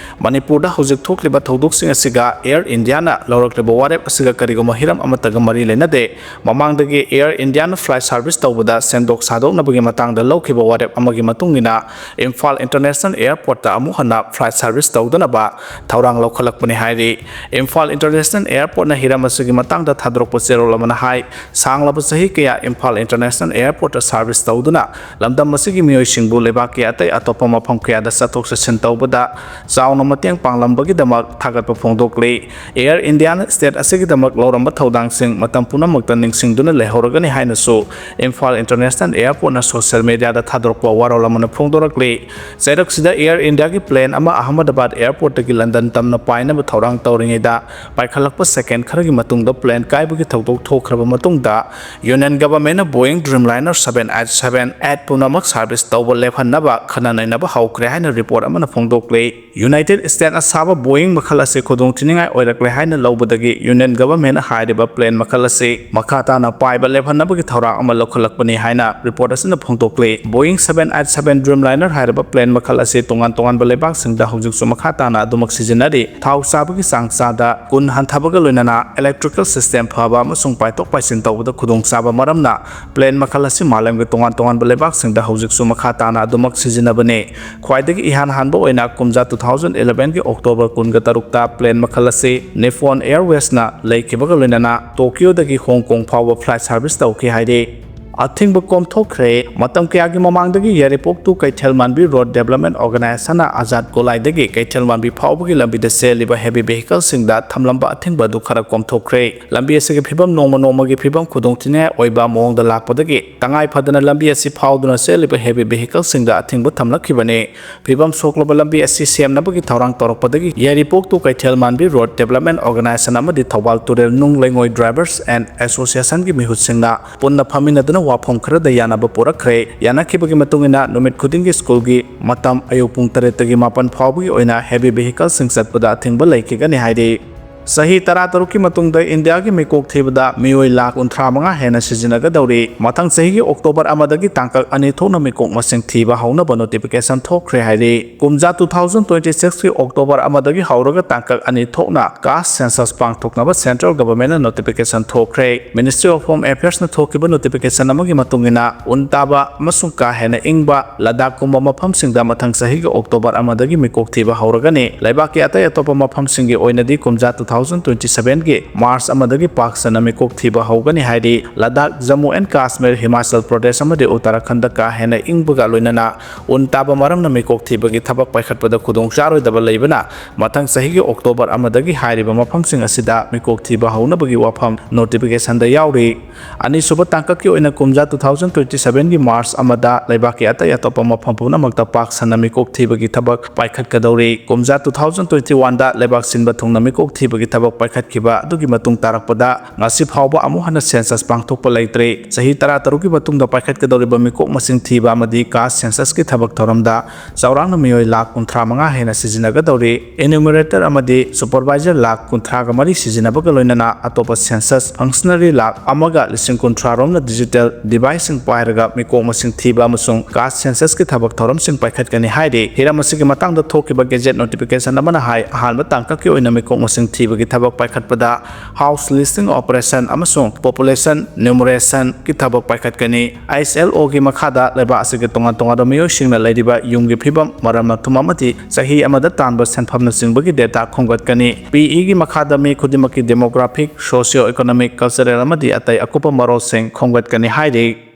ꯃꯅꯤꯄꯨꯔꯗ ꯍꯧꯖꯤꯛ ꯊꯣꯛꯂꯤꯕ ꯊꯧꯗꯣꯛꯁꯤꯡ ꯑꯁꯤꯒ Air Indiaꯅ ꯂꯧꯔꯛꯂꯤꯕ ꯋꯥꯔꯦꯞ ꯑꯁꯤꯒ ꯀꯔꯤꯒꯨꯝꯕ ꯍꯤꯔꯝ ꯑꯃꯠꯇꯒ ꯃꯔꯤ ꯂꯩꯅꯗꯦ꯫ ꯃꯃꯥꯡꯗꯒꯤ Air Indiaꯅ flight service ꯇꯧꯕꯗ ꯁꯦꯝꯗꯣꯛ ꯁꯥꯗꯣꯛꯅꯕꯒꯤ ꯃꯇꯥꯡꯗ ꯂꯧꯈꯤꯕ ꯋꯥꯔꯦꯞ ꯑꯃꯒꯤ ꯃꯇꯨꯡ ꯏꯟꯅ ꯏꯝꯐꯥꯜ International Airportꯇ ꯑꯃꯨꯛ ꯍꯟꯅ flight service ꯇꯧꯗꯅꯕ ꯊꯧꯔꯥꯡ ꯂꯧꯈꯠꯂꯛꯄꯅꯤ ꯍꯥꯏꯔꯤ꯫ ꯏꯝꯐꯥꯜ International Airportꯅ ꯍꯤꯔꯝ ꯑꯁꯤꯒꯤ ꯃꯇꯥꯡꯗ ꯊꯥꯗꯣꯔꯛꯄ ꯆꯦꯔꯣꯜ ꯑꯃꯅ ꯍꯥꯏ, ꯁꯥꯡꯂꯕ ꯆꯍꯤ ꯀꯌꯥ ꯏꯝꯐꯥꯜ International Airportꯇ service ꯇꯧꯗꯨꯅ ꯂꯝꯗꯝ ꯑꯁꯤꯒꯤ ꯃꯤꯑꯣꯏꯁꯤꯡꯕꯨ ꯂꯩꯕꯥꯛꯀꯤ ꯑꯇꯩ ꯑꯇꯣꯞꯄ ꯃꯐꯝ ꯀꯌꯥꯗ ꯆꯠꯊꯣꯛ ꯆꯠꯁꯤꯟ ꯇꯧꯕꯗ ꯆꯥꯎꯅ ꯃꯇꯦꯡ ꯄꯥꯡꯂꯝꯕꯒꯤꯗꯃꯛ ꯊꯥꯒꯠꯄ ꯐꯣꯡꯗꯣꯛꯂꯤ꯫ Air Indiaꯅ state ꯑꯁꯤꯒꯤꯗꯃꯛ ꯂꯧꯔꯝꯕ ꯊꯧꯗꯥꯡꯁꯤꯡ ꯃꯇꯝ ꯄꯨꯝꯅꯃꯛꯇ ꯅꯤꯡꯁꯤꯡꯗꯨꯅ ꯂꯩꯍꯧꯔꯒꯅꯤ ꯍꯥꯏꯅꯁꯨ ꯏꯝꯐꯥꯜ International Airportꯅ social mediaꯗ ꯊꯥꯗꯣꯔꯛꯄ ꯋꯥꯔꯣꯜ ꯑꯃꯅ ꯐꯣꯡꯗꯣꯔꯛꯂꯤ꯫ ꯆꯩꯔꯛꯁꯤꯗ Air Indiaꯒꯤ plane ꯑꯃ ꯑꯍꯃꯗꯕꯥꯗ Airportꯇꯒꯤ ꯂꯟꯗꯟ ꯇꯝꯅ ꯄꯥꯏꯅꯕ ꯊꯧꯔꯥꯡ ꯇꯧꯔꯤꯉꯩꯗ ꯄꯥꯏꯈꯠꯂꯛꯄ second ꯈꯔꯒꯤ ꯃꯇꯨꯡꯗ plane ꯀꯥꯏꯕꯒꯤ ꯊꯧꯗꯣꯛ ꯊꯣꯛꯈ꯭ꯔꯕ ꯃꯇꯨꯡꯗ Union Governmentꯅ Boeing Dreamliner seven eight seven eight ꯄꯨꯝꯅꯃꯛ service ꯇꯧꯕ ꯂꯦꯞꯍꯟꯅꯕ ꯈꯟꯅ ꯅꯩꯅꯕ ꯍꯧꯈ꯭ꯔꯦ ꯍꯥꯏꯅ report ꯑꯃꯅ ꯐꯣꯡꯗꯣꯛꯂꯤ꯫ United Statesꯅ ꯁꯥꯕ Boeing ꯃꯈꯜ ꯑꯁꯤ ꯈꯨꯗꯣꯡꯊꯤꯅꯤꯡꯉꯥꯏ ꯑꯣꯏꯔꯛꯂꯦ ꯍꯥꯏꯅ ꯂꯧꯕꯗꯒꯤ Union Governmentꯅ ꯍꯥꯏꯔꯤꯕ plane ꯃꯈꯜ ꯑꯁꯤ ꯃꯈꯥ ꯇꯥꯅ ꯄꯥꯏꯕ ꯂꯦꯞꯍꯟꯅꯕꯒꯤ ꯊꯧꯔꯥꯡ ꯑꯃ ꯂꯧꯈꯠꯂꯛꯄꯅꯤ ꯍꯥꯏꯅ report ꯑꯁꯤꯅ ꯐꯣꯡꯗꯣꯛꯂꯤ꯫ Boeing seven eight seven Dreamliner ꯍꯥꯏꯔꯤꯕ plane ꯃꯈꯜ ꯑꯁꯤ ꯇꯣꯉꯥꯟ ꯇꯣꯉꯥꯟꯕ ꯂꯩꯕꯥꯛꯁꯤꯡꯗ ꯍꯧꯖꯤꯛꯁꯨ ꯃꯈꯥ ꯇꯥꯅ ꯑꯗꯨꯃꯛ ꯁꯤꯖꯤꯟꯅꯔꯤ꯫ ꯊꯥꯎ ꯆꯥꯕꯒꯤ ꯆꯥꯡ ꯆꯥꯗ ꯀꯨꯟ ꯍꯟꯊꯕꯒ ꯂꯣꯏꯅꯅ electrical system ꯐꯕ ꯑꯃꯁꯨꯡ ꯄꯥꯏꯊꯣꯛ ꯄꯥꯏꯁꯤꯟ ꯇꯧꯕꯗ ꯈꯨꯗꯣꯡꯆꯥꯕ ꯃꯔꯝꯅ plane ꯃꯈꯜ ꯑꯁꯤ ꯃꯥꯂꯦꯝꯒꯤ ꯇꯣꯉꯥꯟ ꯇꯣꯉꯥꯟꯕ ꯂꯩꯕꯥꯛꯁꯤꯡꯗ ꯍꯧꯖꯤꯛꯁꯨ ꯃꯈꯥ ꯇꯥꯅ ꯑꯗꯨꯃꯛ ꯁꯤꯖꯤꯟꯅꯕꯅꯤ꯫ ꯈ꯭ꯋꯥꯏꯗꯒꯤ ꯏꯍꯥꯟ ꯍꯥꯟꯕ ꯑꯣꯏꯅ ꯀꯨꯝꯖꯥ two thousand elevenꯒꯤ October ꯀꯨꯟꯒ ꯇꯔꯨꯛꯇ plane ꯃꯈꯜ ꯑꯁꯤ Nippon Airwaysꯅ ꯂꯩꯈꯤꯕꯒ ꯂꯣꯏꯅꯅ Tokyoꯗꯒꯤ Hong Kong ꯐꯥꯎꯕ flight service ꯇꯧꯈꯤ ꯍꯥꯏꯔꯤ꯫ ꯑꯊꯤꯡꯕ ꯀꯣꯝꯊꯣꯛꯈ꯭ꯔꯦ꯫ ꯃꯇꯝ ꯀꯌꯥꯒꯤ ꯃꯃꯥꯡꯗꯒꯤ ꯌꯥꯏꯔꯤꯄꯣꯛ to ꯀꯩꯊꯦꯜ ꯃꯥꯟꯕꯤ road development organizationꯅ ꯑꯖꯥꯗ ꯒꯣꯂꯥꯏꯗꯒꯤ ꯀꯩꯊꯦꯜ ꯃꯥꯟꯕꯤ ꯐꯥꯎꯕꯒꯤ ꯂꯝꯕꯤꯗ ꯆꯦꯜꯂꯤꯕ heavy vehicleꯁꯤꯡꯗ ꯊꯝꯂꯝꯕ ꯑꯊꯤꯡꯕ ꯑꯗꯨ ꯈꯔ ꯀꯣꯝꯊꯣꯛꯈ꯭ꯔꯦ꯫ ꯂꯝꯕꯤ ꯑꯁꯤꯒꯤ ꯐꯤꯕꯝ ꯅꯣꯡꯃ ꯅꯣꯡꯃꯒꯤ ꯐꯤꯕꯝ ꯈꯨꯗꯣꯡꯊꯤꯅꯤꯡꯉꯥꯏ ꯑꯣꯏꯕ ꯃꯑꯣꯡꯗ ꯂꯥꯛꯄꯗꯒꯤ ꯇꯉꯥꯏ ꯐꯗꯅ ꯂꯝꯕꯤ ꯑꯁꯤ ꯐꯥꯎꯗꯨꯅ ꯆꯦꯜꯂꯤꯕ heavy vehicleꯁꯤꯡꯗ ꯑꯊꯤꯡꯕ ꯊꯝꯂꯛꯈꯤꯕꯅꯤ꯫ ꯐꯤꯕꯝ ꯁꯣꯛꯂꯕ ꯂꯝꯕꯤ ꯑꯁꯤ ꯁꯦꯝꯅꯕꯒꯤ ꯊꯧꯔꯥꯡ ꯇꯧꯔꯛꯄꯗꯒꯤ ꯌꯥꯏꯔꯤꯄꯣꯛ to ꯀꯩꯊꯦꯜ ꯃꯥꯟꯕꯤ road development organization ꯑꯃꯗꯤ ꯊꯧꯕꯥꯜ ꯇꯨꯔꯦꯜ ꯅꯨꯡ ꯂꯩꯉꯣꯏ drivers and associationꯒꯤ ꯃꯤꯍꯨꯠꯁꯤꯡꯅ ꯄꯨꯟꯅ ꯐꯝꯃꯤꯟꯅꯗꯨꯅ ꯋꯥꯐꯝ ꯈꯔꯗ ꯌꯥꯅꯕ ꯄꯨꯔꯛꯈ꯭ꯔꯦ꯫ ꯌꯥꯅꯈꯤꯕꯒꯤ ꯃꯇꯨꯡ ꯏꯟꯅ ꯅꯨꯃꯤꯠ ꯈꯨꯗꯤꯡꯒꯤ ꯁ꯭ꯀꯨꯜꯒꯤ ꯃꯇꯝ ꯑꯌꯨꯛ ꯄꯨꯡ ꯇꯔꯦꯠꯇꯒꯤ ꯃꯥꯄꯟ ꯐꯥꯎꯕꯒꯤ ꯑꯣꯏꯅ heavy vehicleꯁꯤꯡ ꯆꯠꯄꯗ ꯑꯊꯤꯡꯕ ꯂꯩꯈꯤꯒꯅꯤ ꯍꯥꯏꯔꯤ꯫ ꯆꯍꯤ ꯇꯔꯥꯇꯔꯨꯛꯀꯤ ꯃꯇꯨꯡꯗ ꯏꯟꯗꯤꯌꯥꯒꯤ ꯃꯤꯀꯣꯛ ꯊꯤꯕꯗ ꯃꯤꯑꯣꯏ ꯂꯥꯈ ꯀꯨꯟꯊ꯭ꯔꯥ ꯃꯉꯥ ꯍꯦꯟꯅ ꯁꯤꯖꯤꯟꯅꯒꯗꯧꯔꯤ꯫ ꯃꯊꯪ ꯆꯍꯤꯒꯤ ꯑꯣꯛꯇꯣꯕꯔ ꯑꯃꯗꯒꯤ ꯇꯥꯡꯀꯛ ꯑꯅꯤ ꯊꯣꯛꯅ ꯃꯤꯀꯣꯛ ꯃꯁꯤꯡ ꯊꯤꯕ ꯍꯧꯅꯕ ꯅꯣꯇꯤꯐꯤꯀꯦꯁꯟ ꯊꯣꯛꯈ꯭ꯔꯦ ꯍꯥꯏꯔꯤ꯫ ꯀꯨꯝꯖꯥ two thousand twenty six ꯀꯤ ꯑꯣꯛꯇꯣꯕꯔ ꯑꯃꯗꯒꯤ ꯍꯧꯔꯒ ꯇꯥꯡꯀꯛ ꯑꯅꯤ ꯊꯣꯛꯅ ꯀꯥꯁ ꯁꯦꯟꯁꯁ ꯄꯥꯡꯊꯣꯛꯅꯕ ꯁꯦꯟꯇ꯭ꯔꯦꯜ ꯒꯚꯔꯟꯃꯦꯟꯠꯅ ꯅꯣꯇꯤꯐꯤꯀꯦꯁꯟ ꯊꯣꯛꯈ꯭ꯔꯦ꯫ Ministry of Home Affairsꯅ ꯊꯣꯛꯈꯤꯕ ꯅꯣꯇꯤꯐꯤꯀꯦꯁꯟ ꯑꯃꯒꯤ ꯃꯇꯨꯡ ꯏꯟꯅ, ꯎꯟ ꯇꯥꯕ ꯑꯃꯁꯨꯡ ꯀꯥ ꯍꯦꯟꯅ ꯏꯪꯕ ꯂꯗꯥꯈꯀꯨꯝꯕ ꯃꯐꯝꯁꯤꯡꯗ ꯃꯊꯪ ꯆꯍꯤꯒꯤ ꯑꯣꯛꯇꯣꯕꯔ ꯑꯃꯗꯒꯤ ꯃꯤꯀꯣꯛ ꯊꯤꯕ ꯍꯧꯔꯒꯅꯤ꯫ ꯂꯩꯕꯥꯛꯀꯤ ꯑꯇꯩ ꯑꯇꯣꯞꯄ ꯃꯐꯝꯁꯤꯡꯒꯤ ꯑꯣꯏꯅꯗꯤ ꯀꯨꯝꯖꯥ two thousand twenty seven ꯒꯤ ꯃꯥꯔꯆ ꯑꯃꯗꯒꯤ ꯄꯥꯛ ꯁꯟꯅ ꯃꯤꯀꯣꯛ ꯊꯤꯕ ꯍꯧꯒꯅꯤ ꯍꯥꯏꯔꯤ꯫ ꯂꯗꯥꯈ, ꯖꯝꯃꯨ ꯑꯦꯟ ꯀꯥꯁꯃꯤꯔ, ꯍꯤꯃꯥꯆꯜ ꯄ꯭ꯔꯗꯦꯁ ꯑꯃꯗꯤ ꯎꯠꯇꯔꯥꯈꯟꯗ ꯀꯥ ꯍꯦꯟꯅ ꯏꯪꯕꯒ ꯂꯣꯏꯅꯅ ꯎꯟ ꯇꯥꯕ ꯃꯔꯝꯅ ꯃꯤꯀꯣꯛ ꯊꯤꯕꯒꯤ ꯊꯕꯛ ꯄꯥꯏꯈꯠꯄꯗ ꯈꯨꯗꯣꯡ ꯆꯥꯔꯣꯏꯗꯕ ꯂꯩꯕꯅ, ꯃꯊꯪ ꯆꯍꯤꯒꯤ ꯑꯣꯛꯇꯣꯕꯔ ꯑꯃꯗꯒꯤ ꯍꯥꯏꯔꯤꯕ ꯃꯐꯝꯁꯤꯡ ꯑꯁꯤꯗ ꯃꯤꯀꯣꯛ ꯊꯤꯕ ꯍꯧꯅꯕꯒꯤ ꯋꯥꯐꯝ ꯅꯣꯇꯤꯐꯤꯀꯦꯁꯟꯗ ꯌꯥꯎꯔꯤ꯫ ꯑꯅꯤꯁꯨꯕ ꯇꯥꯡꯀꯛꯀꯤ ꯑꯣꯏꯅ ꯀꯨꯝꯖꯥ two thousand twenty seven ꯒꯤ ꯃꯥꯔꯆ ꯑꯃꯗ ꯂꯩꯕꯥꯛꯀꯤ ꯑꯇꯩ ꯑꯇꯣꯞꯄ ꯃꯐꯝ ꯄꯨꯝꯅꯃꯛꯇ ꯄꯥꯛ ꯁꯟꯅ ꯃꯤꯀꯣꯛ ꯊꯤꯕꯒꯤ ꯊꯕꯛ ꯄꯥꯏꯈꯠꯀꯗꯧꯔꯤ꯫ ꯀꯨꯝꯖꯥ two thousand twenty one ꯗ ꯂꯩꯕꯥꯛ ꯁꯤꯟꯕ ꯊꯨꯡꯅ ꯃꯤꯀꯣꯛ ꯊꯤꯕꯒꯤ ꯊꯕꯛ ꯄꯥꯏꯈꯠꯈꯤꯕ ꯑꯗꯨꯒꯤ ꯃꯇꯨꯡ ꯇꯥꯔꯛꯄꯗ ꯉꯁꯤ ꯐꯥꯎꯕ ꯑꯃꯨꯛ ꯍꯟꯅ ꯁꯦꯟꯁꯁ ꯄꯥꯡꯊꯣꯛꯄ ꯂꯩꯇ꯭ꯔꯤ꯫ ꯆꯍꯤ ꯇꯔꯥꯇꯔꯨꯛꯀꯤ ꯃꯇꯨꯡꯗ ꯄꯥꯏꯈꯠꯀꯗꯧꯔꯤꯕ ꯃꯤꯀꯣꯛ ꯃꯁꯤꯡ ꯊꯤꯕ ꯑꯃꯗꯤ ꯀꯥꯁ ꯁꯦꯟꯁꯁꯀꯤ ꯊꯕꯛ ꯊꯧꯔꯝꯗ ꯆꯥꯎꯔꯥꯛꯅ ꯃꯤꯑꯣꯏ ꯂꯥꯈ ꯀꯨꯟꯊ꯭ꯔꯥ ꯃꯉꯥ ꯍꯦꯟꯅ ꯁꯤꯖꯤꯟꯅꯒꯗꯧꯔꯤ꯫ Enumerator ꯑꯃꯗꯤ supervisor ꯂꯥꯈ ꯀꯨꯟꯊ꯭ꯔꯥꯒ ꯃꯔꯤ ꯁꯤꯖꯤꯟꯅꯕꯒ ꯂꯣꯏꯅꯅ ꯑꯇꯣꯞꯄ census functionary ꯂꯥꯈ ꯑꯃꯒ ꯂꯤꯁꯤꯡ ꯀꯨꯟꯊ꯭ꯔꯥ ꯔꯣꯝꯅ digital deviceꯁꯤꯡ ꯄꯥꯏꯔꯒ ꯃꯤꯀꯣꯛ ꯃꯁꯤꯡ ꯊꯤꯕ ꯑꯃꯁꯨꯡ ꯀꯥꯁ ꯁꯦꯟꯁꯁꯀꯤ ꯊꯕꯛ ꯊꯧꯔꯝꯁꯤꯡ ꯄꯥꯏꯈꯠꯀꯅꯤ ꯍꯥꯏꯔꯤ꯫ ꯍꯤꯔꯝ ꯑꯁꯤꯒꯤ ꯃꯇꯥꯡꯗ ꯊꯣꯛꯈꯤꯕ gazette notification ꯑꯃꯅ ꯍꯥꯏ, ꯑꯍꯥꯟꯕ ꯇꯥꯡꯀꯛꯀꯤ ꯑꯣꯏꯅ ꯃꯤꯀꯣꯛ ꯃꯁꯤꯡ ꯊꯤꯕꯒꯤ ꯊꯕꯛ ꯄꯥꯏꯈꯠꯄꯗ house listing operation ꯑꯃꯁꯨꯡ population numerationꯒꯤ ꯊꯕꯛ ꯄꯥꯏꯈꯠꯀꯅꯤ꯫ ISLOꯒꯤ ꯃꯈꯥꯗ ꯂꯩꯕꯥꯛ ꯑꯁꯤꯒꯤ ꯇꯣꯉꯥꯟ ꯇꯣꯉꯥꯟꯕ ꯃꯤꯑꯣꯏꯁꯤꯡꯅ ꯂꯩꯔꯤꯕ ꯌꯨꯝꯒꯤ ꯐꯤꯕꯝ, ꯃꯔꯝ ꯃꯊꯨꯝ ꯑꯃꯗꯤ ꯆꯍꯤ ꯑꯃꯗ ꯇꯥꯟꯕ ꯁꯦꯟꯐꯝꯅꯆꯤꯡꯕꯒꯤ data ꯈꯣꯝꯒꯠꯀꯅꯤ꯫ PEꯒꯤ ꯃꯈꯥꯗ ꯃꯤ ꯈꯨꯗꯤꯡꯃꯛꯀꯤ demographic, socio-economic, cultural ꯑꯃꯗꯤ ꯑꯇꯩ ꯑꯀꯨꯞꯄ ꯃꯔꯣꯜꯁꯤꯡ ꯈꯣꯝꯒꯠꯀꯅꯤ ꯍꯥꯏꯔꯤ꯫